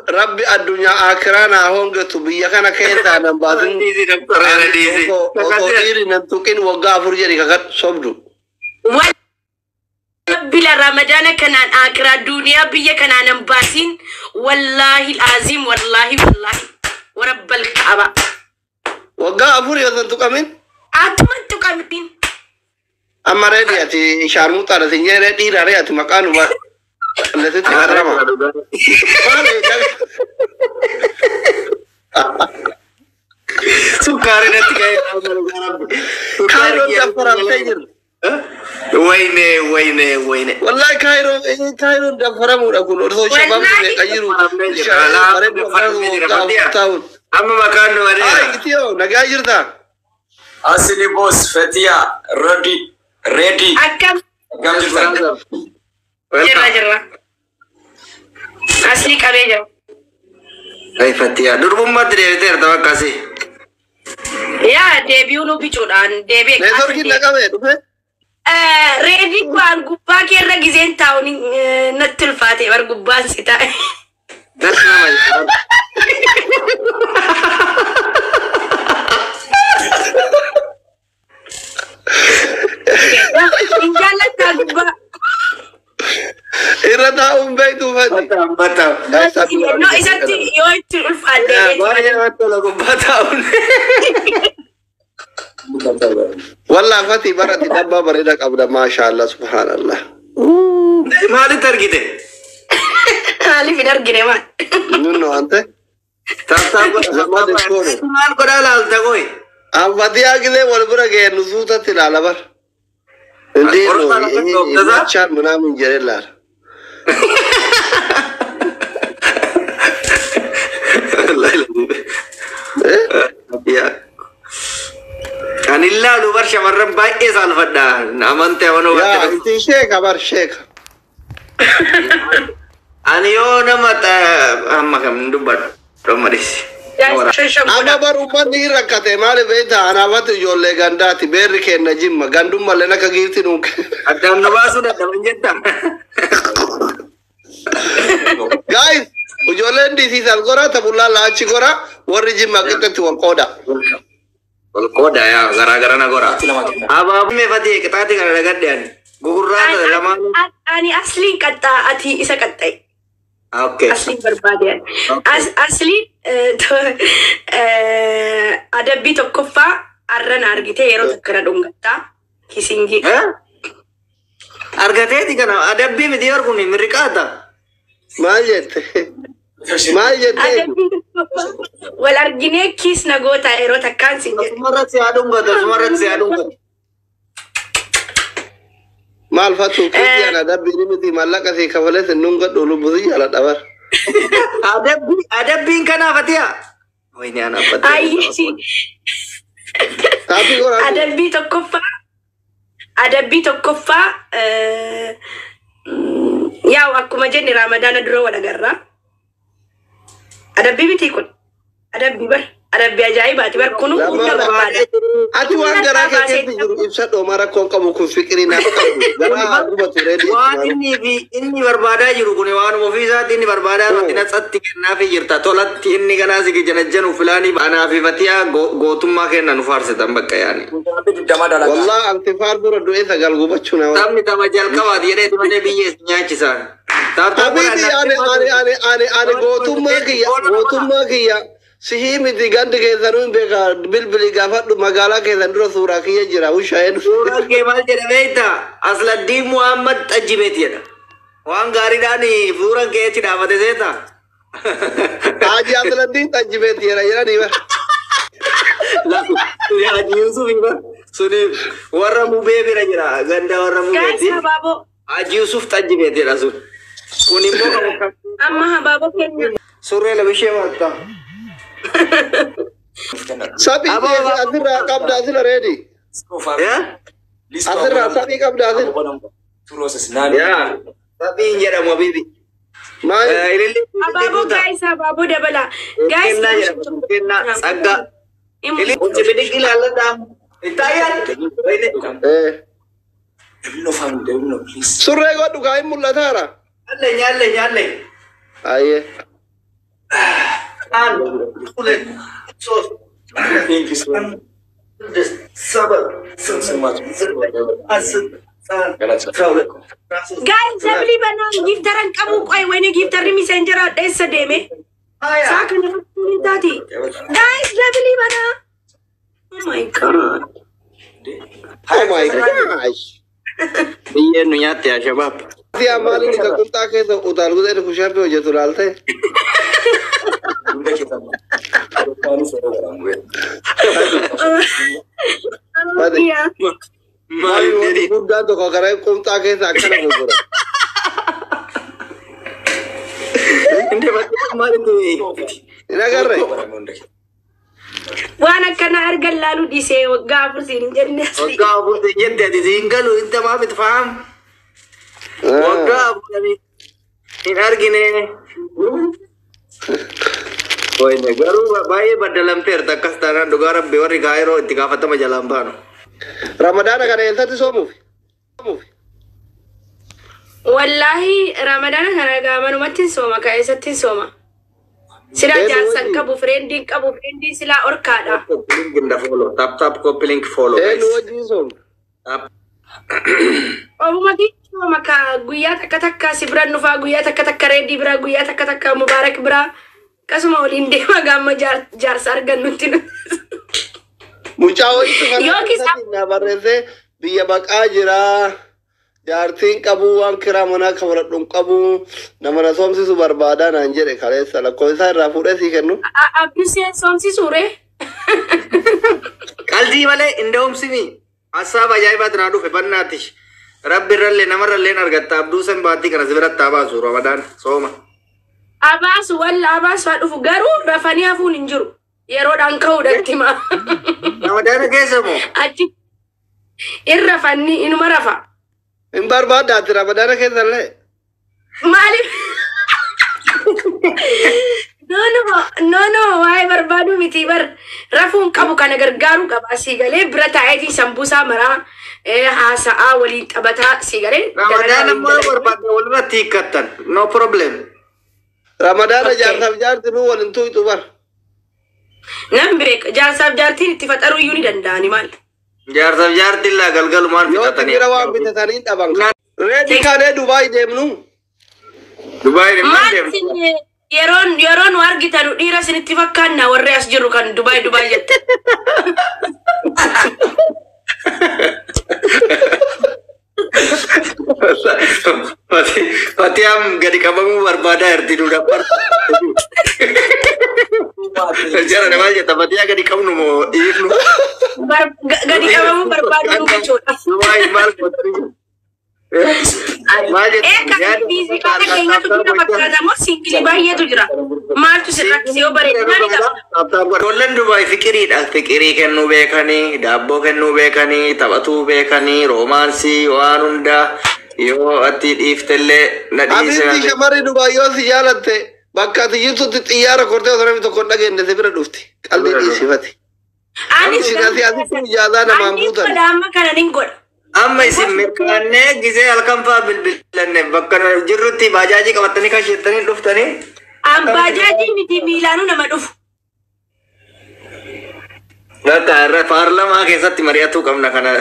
Rabbi addunyaa akiraa naa hongetu biyya kana keessaa nan baasin. Osoo dhiirri nan tuqin waggaa 4 jedhi kakadhu sobdu. Bila Ramadaana kanaan akiraa duniyaa biyya kanaan nan baasin, wallaahi aziim, wallaahi wallaahi warabbal ka'aba. Waggaa 4 yoo san tuqamin. Atuma tuqamin. Amma reedi ati shaarmuxaadha sin jedhee dhiiraare ati maqaa nu balleessitti hadrama. Maali? Sukkaari natti ka'ee. Kaayiroon daffaramtee jirti. Wayne wayne wayne. Wallahi Kaayiroon daffaramuudha kun osoo shababni meeqa jiru bareedu waggaa 4 taa'uun. Amma maqaan nu Haa badeera. Itiyoo nagaa jirtaa? Asili boss Fatiya Rodi Ready. Akkam? Akkam jirtan? Jirra jirra. Aslii qabee jira. Ay Fatiya durbummaatti deebiteerta bakka asii. Yaa deebi'uu nu bicuudhaan deebi'e. Neetworkiin na qabee dhufe. Reedi waan gubbaa keerra gizeen taa'uun natti ulfaate bar gubbaan si taa'e. Natti nama jedha. Hin jaallattaa gubbaa. Irra taa'uun beektu fati. Bata bata. No, isatti yoo itti ulfaate. Baay'ee namatti tola gubbaa taa'uun. Wallah fati barati dabbaa bareeda qabda, maashaallah, subhaanallah. Maalitti argite? Maaliif hin argine maal? Nunno ante. Taaptaa godha. Zaman iskoone. Maal godhaa laalta qoy? Anfatiyaa gisee wal bira geennu suutatti ilaala bar. Indii nu machaan ምናምን jedhee ilaala. Kan ilaalu bar shamarran baay'ee saalfadha. Amantee amanuu Yaa baate. itti sheeka bar sheeka. Ani yoo nama amma kam hin dubbadhu. Dhomma dhisi. Amma bar uummanni hin rakkate maali beektaa, anaafatu ijoollee gandaati beerri kenna jimma gandummallee akka giifti nuun. Addaan nu baasuu dadhaban jetta. Guys, ijoolleen disiisan gora tabullaa laachi gora warri jimma qixxetti wal qooda. Wal qooda yaa garaa gara na gora. Abaaboo meefatee qixaati kana dhagadhe ani. Gugurraa lamaan. Ani asliin qaxxaa ati isa qaxxa'i. Okay. Asliin barbaade ani. Asliin adabbii tokkoffaa arra na argite yeroo takka na dhungattaa. Kisingii. Argateeti kana adabbii miti yoo kun mirriqaata. Maal jette? Maal jette? Adabbii tokkoffaa wal arginee kiis na goota yeroo takkaan sin jedhe. Asumarratti haa dhungatu, asumarratti haa dhungatu. Maal fattu kiisii ana adabbii miti maallaqa sii kafalee sin dhungadhu lubbu si jaaladha bar. Adabbii adabbiin kanaaf atiya. Wayni ana fatee. Ayyi. Taappii goraa. Adabbii tokkoffaa yaa'u akkuma jenne Ramadaana dura wal agarraa. Adabbii miti kun. Adabbii bar. Adabbii ajaa'ibaati bar kun hunda barbaada. Ati waan garaa kee keessa jiru ibsadhu, homaa rakkoon qabu kun fiqirii naaf qabu. Garaa haa gubatu reedii. Waan inni fi inni barbaadaa jiru kun waanuma ofii isaatti inni barbaadaa irratti natsatti kennaafii jirta. Tolatti inni ganaa si janajjanu filaanii anaa fi Fatiyaa gootummaa kenna nu faarsitan bakka yaani. Wallah anti faar dura du'ee sagal gubachuu naa. Taphni tapha jalqabaati jedhee malee biyya isin nyaachisa. Habibi, ani gootummaa kiyya sihii miti, gandi keessanuu hin beeka, bilbilii gaafadhu, magaalaa keessan dura suuraa kiyya jira ushaa'een. Suuraan kee maal jedha beektaa? Asladdiin Muhammad Xajjibeet jedha. Waan gaariidhaan suuraan kee achi dhaabate seeta. Haaji Asladdiin Xajjibeet jedha jedhanii bara. Haji Yusuf suni warra mubee bira jira, ganda warra Guys, mubeeti. habaaboo. Haji Yusuf Xajjibeet jedha sun. Kun immoo kan Amma habaaboo keenya. Surree labishee maatta. Saphii asirraa qabda asirra reedi. Asirraa saphii qabda asirra. Yaa saphiin jedhamu habibi. Maal? Ililli Habaaboo guys, habaaboo dabala. Guys, kennaa jedhama. Kennaa saggaa. Ililli bidig ilaalladhaa. Ittaayyaan. Surree godhu kaa hin mul'ataara. Nyaalle nyaalle nyaalle. Ayyee. ሁለት ሶስት Thank you so much. ስድስት ሰባት ስምንት ዘጠኝ አስር አስራ ሁለት አስራ ሶስት Guys, double banaan giftaran qabu qoy wayne giftarri messenger dheessa deeme. ሀያ Saa kana fakkiin taati. Guys, double banaa. Oh my God. Oh my gosh. Biyyeen nu nyaatte yaa shabaab. Fatiyaa maaliin isa qunxaa keessa utaalu godhee kushaapii hojjetu laalte. Hunda keessan. Anis yeroo garamu beeku. Yeah. Maaliif jedhi? Guddaan tokko karaa qunxaa keessa akkana gurgura. Inte maaliif Hin agarre? Hunda keessan. Waan akkana argan laaluu dhiisee waggaa 4 siin hin jenne asli. Waggaa 4 jette ati siin galu inta maaf itti faham? Waggaa 4 hin argine. Wayne garuu baay'ee baddalamteerta akkas taanaan dhugaa rabbi warri kaayiroo itti gaafatama jalaan baanu. Ramadaana kana eessatti soomuuf? Soomuuf. Wallaahi ramadaana kana gaamanumatti hin sooma ka eessatti hin sooma. Silaa Eenyu jaarsan wajjin? qabu friendiin qabu friendiin silaa orkaadha. Copy link in the follow. Tap tap copy link follow Eenyu guys. wajjin soomu? Tap. Obumati sooma ka guyyaa takka takka si bira nufaa guyyaa takka takka reeddii bira guyyaa takka takka mubaarak bira akkasuma waliin deema gaama jaarsa argannutti nuti. Mucaa wayiitu karaa Yookiis keessatti na barreessee biyya baqaa jira. Jaartiin qabu waan kiraa manaa kafaladhu hin qabu nama na soomsisu barbaadaa naan jedhe kaleessa lakkoofsa irraa fuudhee sii kennu. Abduseen soomsisuure. Qalbii malee hin Hassaaba ajaa'ibaatu naa dhufe bannaati. Rabbi irrallee namarrallee argatta abduu san baattii kana si biratti haa baasu Ramadaan sooma. Abaasu walla abaasu haa dhufu garuu rafanii hafuun hin jiru. Yeroodhaan ka'uudhaatti hima. Ramadaana keessa moo? Achi in rafanni inuma rafa. Hin barbaaddaati Ramadaana keessa illee. Maaliif? No no no no waa'ee barbaaduu miti bar rafuun qabu kana gargaaruu qaba asii galee bira taa'eetiin sambuusaa maraa haasa'aa waliin taphataa asii galee. Ramadaana immoo barbaadda walirratti hiikkattan. No problem. Ramadaana Okay. jaarsaaf jaarti nuu waliin tuyxu bar. Nan beeka jaarsaaf jaartiin itti faxaruu iyyuu ni danda'ani maal. Jaarsaaf jaartiin laa galgalumaan Yoo fixatanii. timira waan bitatanii dhaban. Reedi kaanee Dubaay deemnu. Dubaay Maal deemnu. isin yeroon yeroo nu argitanu dhiira isinitti fakkaanna warri as jiru kan Dubaay Dubaay jette. Fatiyaan gadi qabamuu barbaadaa jirti duudhaa. Jara maal jetta Fatiyaa gadi qabnu moo dhiifnu? Gadi qabamuu barbaadu jechuudha. Dubaay maal gootanii? Maal jetta? Kan fiizikaala keenyatu jira fakkaata moo single baay'eetu jira. Maaltu si rakkise yoo bareedinaa ni qaba. Ijoolleen Dubaay fiqiriidha. Fiqirii kennuu beekanii, daabboo kennuu beekanii, taphatuu beekanii, romance waan hundaa yoo ati dhiiftellee na dhiise. Abitti shamarri Dubaay yoo si jaalatte bakka ati jirtutti xiyyaara kortee osoo namni tokko hin dhageenye si bira dhufti. Qalbii dhiisifati. Anis Isin asii asitti ijaazaa namaan anis guutan. godha amma kana nin godha. Amma isin mirkaannee gisee halkan fa'aa bilbilanne bakka jirrutti baajaajii qabattanii kasheettanii dhuftanii. An baajaajii miti miilaanuu nama dhufu. Bakka irra paarlamaa keessatti mari'atuu qabna kana.